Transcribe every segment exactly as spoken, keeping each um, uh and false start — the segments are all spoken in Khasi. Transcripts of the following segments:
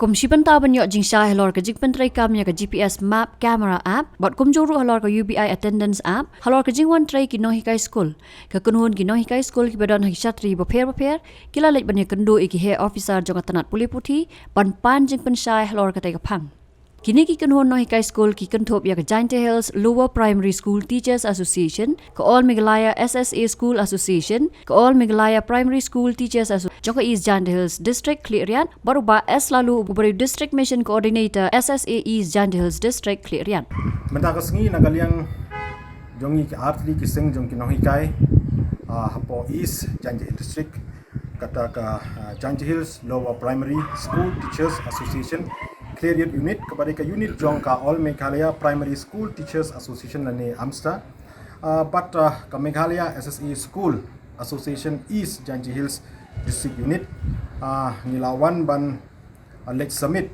Kum shi bynta ban ïoh jingshai halor ka jingpyntreikam ïa ka G P S Map Camera App bad kumjuh ruh halor ka U B I Attendance App halor ka jingwan trei ki nonghikai skul, ka kynhun ki nonghikai skul kiba don ha ki shatri bapher bapher ki la leit ban ïakynduh ïa ki heh officer jong ka tnat pule puthi ban pan jingpynshai halor katei ka phang. Kine ki kynhun nonghikai skul ki kynthup ïa ka Jaintia Hills Lower Primary School Teachers Association, ka All Meghalaya S S A School Association, ka All Meghalaya Primary School Teachers Association jong ka East Jaintia Hills District Khliehriat, bad u Bah S Lalu, u briew District Mission Coordinator S S A East Jaintia Hills District Khliehriat. Mynta ka sngi na ka liang jong ngi ki artylli ki seng jong ki nonghikai, ah, hapoh East Jaintia Hills District, kata ka, ah, Jaintia Hills Lower Primary School Teachers Association Khliehriat Unit, kaba dei ka unit jong ka All Meghalaya Primary School Teachers Association lane AMSTA, ah, bad, ah, ka Meghalaya S S A School Association East Jaintia Hills District Unit, ah, ngi la wan ban, ah, leit summit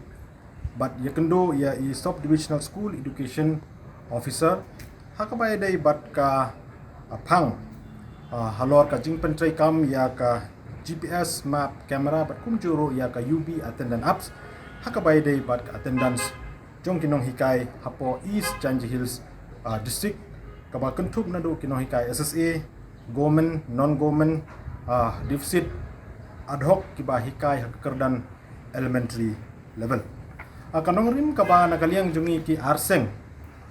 bad ïakynduh ïa i Sub Divisional School Education Officer ha kaba ïadei bad ka, ah, phang, ah, halor ka jingpyntreikam ïa ka G P S Map Camera bad kumjuh ruh ïa ka U B Attendance Apps ha kaba ïadei bad ka attendance jong ki nonghikai hapoh East Jaintia Hills, ah, District, kaba kynthup naduh ki nonghikai S S A, government, non-government, ah, deficit, ad hoc kiba hikai ha ka kyrdan elementary level. Ah, ka nongrim kaba na ka liang jong ngi ki arseng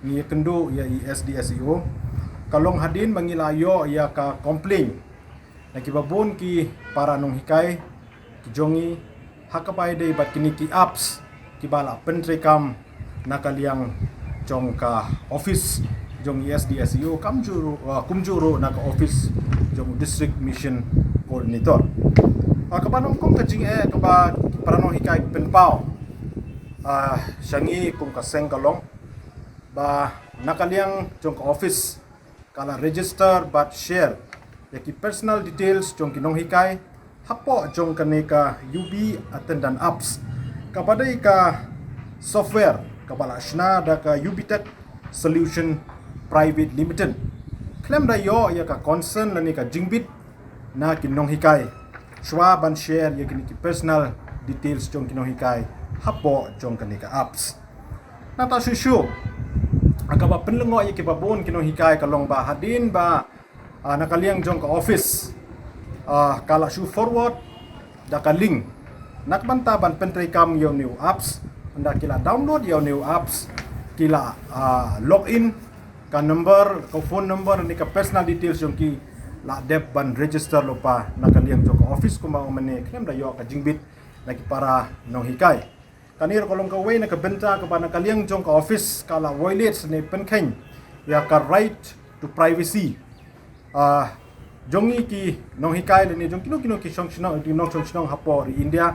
ngi ïakynduh ïa i S D S E O ka long hadien ba ngi la ïoh ïa ka complaint na kiba bun ki para nonghikai ki jong ngi ha kaba ïadei bad kine ki apps kiba la pyntreikam na ka liang jong ka office jong i S D S E O, kumjuh ruh, ah, kumjuh ruh na ka office jong u District Mission Coordinator. Ah, kaba nyngkong ka jingeh kaba para nonghikai pynpaw, ah, sha ngi kum ka seng ka long ba na ka liang jong ka office ka la register bad share ïa ki personal details jong ki nonghikai hapoh jong kane ka U B Attendance Apps, kaba dei ka software kaba la shna da ka U B Tech Solution Private Limited, khlem da ïoh ïa ka consent lane ka jingbit na ki nonghikai shuwa ban share ïa kine ki personal details jong ki nonghikai hapoh jong kane ka apps. Nangta shuh shuh, ah, kaba pynlyngngoh ïa kiba bun ki nonghikai ka long ba hadien ba, ah, na ka liang jong ka office, ah, ka la shu forward da ka link na ka bynta ban pyntreikam ïa u new apps, ynda ki la download ïa u new apps, ki la, ah, log in, ka number, ka phone number ne ka personal details jong ki la dep ban register lypa na ka liang jong ka office kumba ong mynne, khlem da ïoh ka jingbit na ki para nonghikai. Kane ruh ka long kawei na ka bynta kaba na ka liang jong ka office ka la violate ne pynkheiñ ïa ka right to privacy, ah, jong ngi ki nonghikai lane jong kino kino ki shong shnong, ki nongshong shnong hapoh ri India,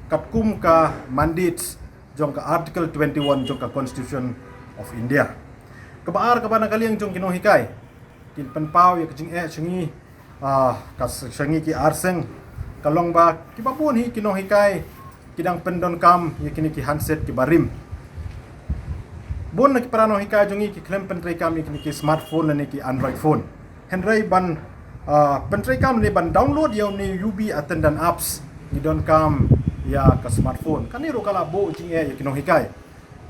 katkum ka mandate jong ka Article twenty-one jong ka Constitution of India. Kaba ar kaba na ka liang jong ki nonghikai kin pynpaw ïa ka jingeh sha ngi, ah, ka s-, sha ngi ki arseng, ka long ba kiba bun hi ki nonghikai ki dang pyndonkam ïa kine ki handset kiba rim. Bun na ki para nonghikai jong ngi ki khlem pyntreikam ïa kine ki smartphone lane ki Android phone. Hynrei ban, ah, pyntreikam lane ban download ïa une u U B Attendance Apps ngi donkam ïa ka smartphone. Kane ruh ka la buh jingeh ïa ki nonghikai.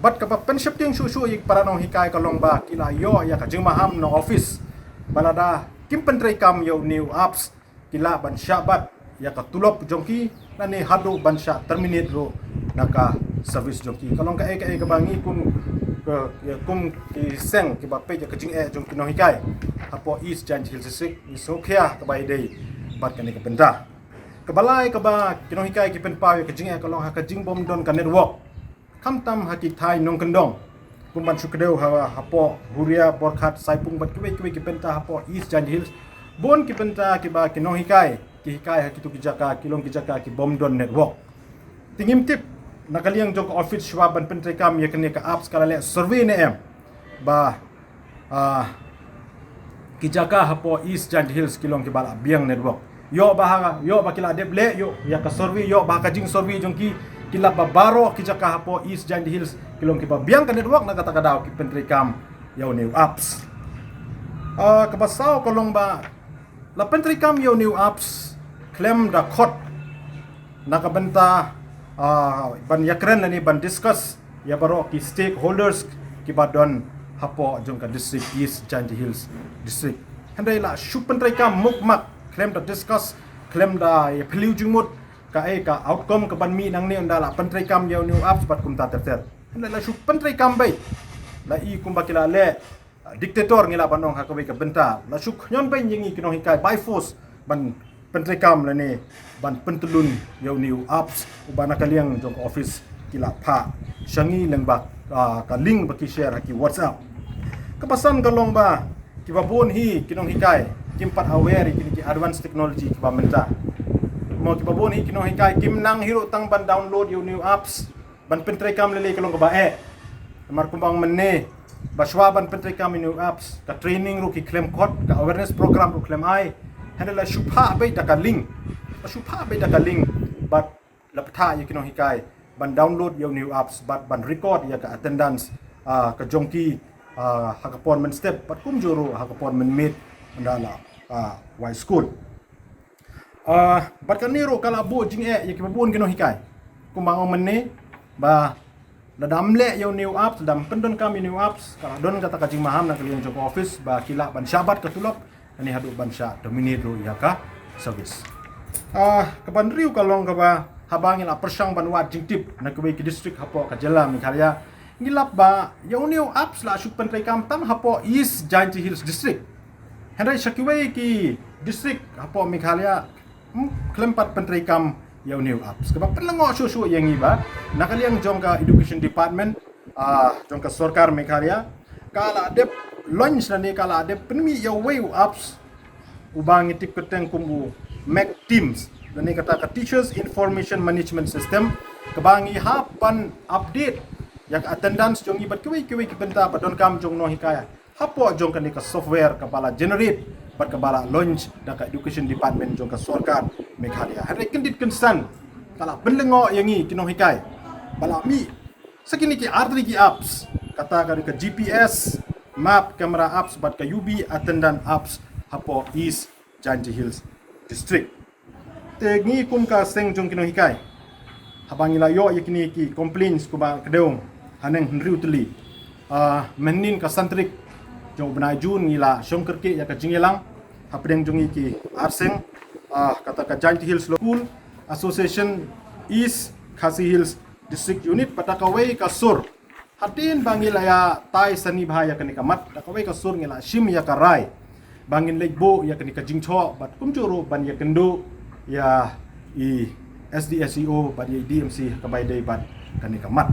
Bad kaba pynsheptieng shuh shuh ïa ki para nonghikai ka long ba ki la ïoh ïa ka jingmaham na office ba lada kim pyntreikam ïa une u apps, ki lah ban shah bat ïa ka tulop jong ki, lane haduh ban shah terminate ruh na ka service jong ki. Ka long kaei kaei kaba ngi kum, eh, kum ki seng kiba peit ïa ka jingeh jong ki nonghikai hapoh East Jaintia Hills District ngi sngewkhia kaba ïadei bad kane ka bynta. Kaba lai kaba ki nonghikai ki pynpaw ïa ka jingeh ka long ha ka jingbymdon ka network, khamtam ha ki thaiñ nongkyndong, kum ban shu kdew ha, hapoh Huria, Borkhat, Saipung bad kiwei kiwei ki bynta hapoh East Jaintia Hills. Bun ki bynta kiba ki nonghikai ki hikai ha kito ki jaka ki long ki jaka ki bymdon network. Te ngim tip na ka liang jong ka office shuwa ban pyntreikam ïa kane ka apps ka la leh survey ne em ba, ah, ki jaka hapoh East Jaintia Hills ki long kiba la biang network. Ïoh ba ha, ïoh ba ki la dep leh ïoh ïa ka survey, ïoh ba ha ka jingsurvey jong ki ki lap ba baroh ki jaka hapoh East Jaintia Hills ki long kiba biang ka network, na kata ka daw ki pyntreikam ïa une u apps. Ah, kaba saw ka long ba la pyntreikam ïa une u apps khlem da khot na ka bynta ah, ban ïakren lane ban discuss ïa baroh ki stakeholders kiba don hapoh jong ka district East Jaintia Hills District. Hynrei la shu pyntreikam mukmak, khlem da discuss, khlem da ïa phylliew jingmut kaei ka outcome kaban mih nangne, ynda la pyntreikam ïa une u apps bad kumta ter ter. Hynrei la shu pyntreikam beit. La i kumba ki la leh dictator ngi lah ban ong ha kawei ka bynta. La shu khñiot beit ïa ngi ki nonghikai by force ban pyntreikam lane ban pyntyllun ïa une u apps uba na ka liang jong ka office ki la phah sha ngi lyngba, ah, ka link ba ki share ha ki WhatsApp. Kaba san ka long ba kiba bun hi ki nonghikai kim pat aware ïa kine ki advanced technology kiba mynta. Mo, kiba bun hi ki nonghikai kim nang hi ruh tang ban download ïa une u apps ban pyntreikam lei lei ka long kaba eh. Namar kumba ong mynne, ba shwa ban pyntreikam ïa une u apps, ka training ruh ki khlem khot, ka awareness program ruh khlem ai. Hynrei la shu phah beit da ka link. La shu phah beit da ka link bad la pynthah ïa ki nonghikai ban download ïa une u apps bad ban record ïa ka attendance, ah, ka jong ki, ah, ha ka por mynstep bad kumjuh ruh ha ka por mynmiet ynda la, ah, wai skul. Ah, bad kane ruh ka la buh jingeh ïa kiba bun ki nonghikai. Kumba ong mynne ba lada ym leh ïa une u apps, lada ym pyndonkam ïa une u apps, ka la don kata ka jingmaham na ka liang jong ka office ba ki lah ban shah bat ka tulop, lane haduh ban shah terminate ruh ïa ka service. Ah, kaba hynriew ka long kaba haba ngi la pyrshang ban wad jingtip na kiwei ki district hapoh ka jylla Meghalaya, ngi lap ba ïa une u apps la shu pyntreikam tang hapoh East Jaintia Hills District. Hynrei sha kiwei ki district hapoh Meghalaya, hmm, khlem pat pyntreikam ïa une u apps. Kaba pynlyngngoh shuh shuh ïa ngi ba na ka liang jong ka Education Department, ah, jong ka sorkar Meghalaya, ka la dep launch lane ka la dep pynmih ïa uwei u apps uba ngi tip kyrteng kum u MECTIMS, lane kata ka Teachers Information Management System, kaba ngi hap ban update ïa ka attendance jong ngi bad kiwei kiwei ki bynta ba donkam jong u nonghikai hapoh jong kane ka software kaba la generate bad kaba la launch da ka Education Department jong ka sorkar Meghalaya. Hynrei kyndit kynsan ka la pynlyngngoh ïa ngi ki nonghikai ba la mih sa kine ki artylli ki apps, kata ka dei ka G P S map camera apps bad ka U B attendance apps hapoh East Jaintia Hills District. Te ngi kum ka seng jong ki nonghikai, haba ngi la ïoh ïa kine ki complaints kumba ka dei haneng hynriew tylli, ah, mynhynnin ka san tarik jong u bnai June ngi la shong kyrkieh ïa ka jingïalang hapdeng jong ngi ki ar seng, ah, kata ka Jaintia Hills Local School Association East Khasi Hills District Unit, bad da kawei ka sur, hadien ba ngi la ïa tai sani bha ïa kane ka mat, da kawei ka sur ngi la shim ïa ka rai ba ngin leit buh ïa kane ka jingthoh bad kumjuh ruh ban ïakynduh ïa i S D S E O bad ïa i D M C ha kaba ïadei bad kane ka mat.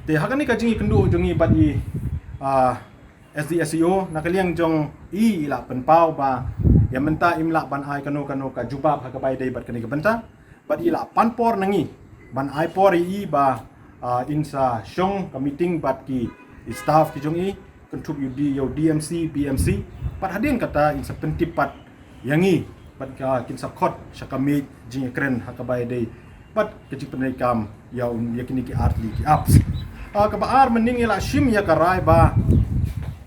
Te ha kane ka jingïakynduh jong ngi bad i, ah, S D S E O, na ka liang jong i, i la pynpaw ba ïa mynta im lah ban ai kano kano ka jubab ha kaba ïadei bad kane ka bynta. Bad i la pan por na ngi ban ai por ïa i ba, ah, in sa shong ka meeting bad ki staff ki jong i, kynthup ïa u D, ïa u D M C, B M C, bad hadien kata in sa pyntip pat ïa ngi bad ka, kin sa khot sha ka miej jingïakren ha kaba ïadei bad ka jingpyntreikam ïa un, ïa kine ki artylli ki apps. Ah, kaba ar, mynhynnin ngi la shim ïa ka rai ba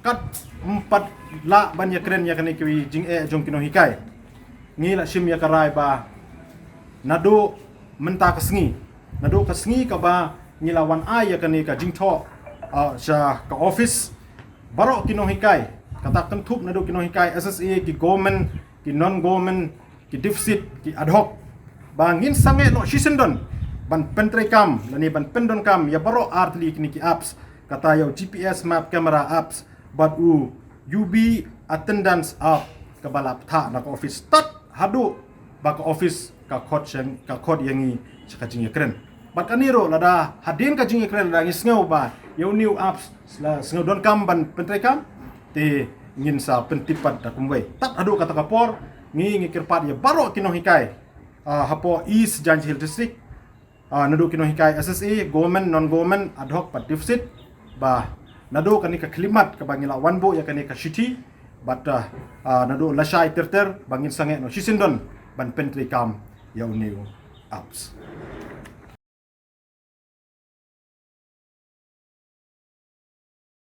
kat ym pat lah ban ïakren ïa kane ka jingeh jong ki nonghikai. Ngi la shim ïa ka rai ba naduh mynta ka sngi, naduh ka sngi kaba ngi la wan ai ïa kane ka jingthoh, ah, sha ka office, baroh ki nonghikai, kata kynthup naduh ki nonghikai S S A, ki government, ki non-government, ki deficit, ki ad hoc, ba ngin sangeh noh shisyndon ban pyntreikam lane ban pyndonkam ïa baroh artylli kine ki apps, kata ïa u G P S map camera apps bad u U B attendance app kaba la pynthah na ka office, tad haduh ba ka office ka khot sha, ka khot ïa ngi sha ka jingïakren. Bad kane ruh lada hadien ka jingïakren lada ngi sngew ba ïa une u apps la sngew donkam ban pyntreikam, te ngin sa pyntip pat da kumwei. Tad haduh kata ka por ngi, ngi kyrpad ïa baroh ki nonghikai, ah, hapoh East Jaintia Hills District, ah, naduh ki nonghikai S S A, government, non-government, ad hoc bad deficit, ba naduh kane ka khyllipmat kaba ngi la wan buh ïa kane ka shithi, bad, ah, ah, naduh lashai ter ter ba ngin sangeh noh shisyndon ban pyntreikam ïa une u apps.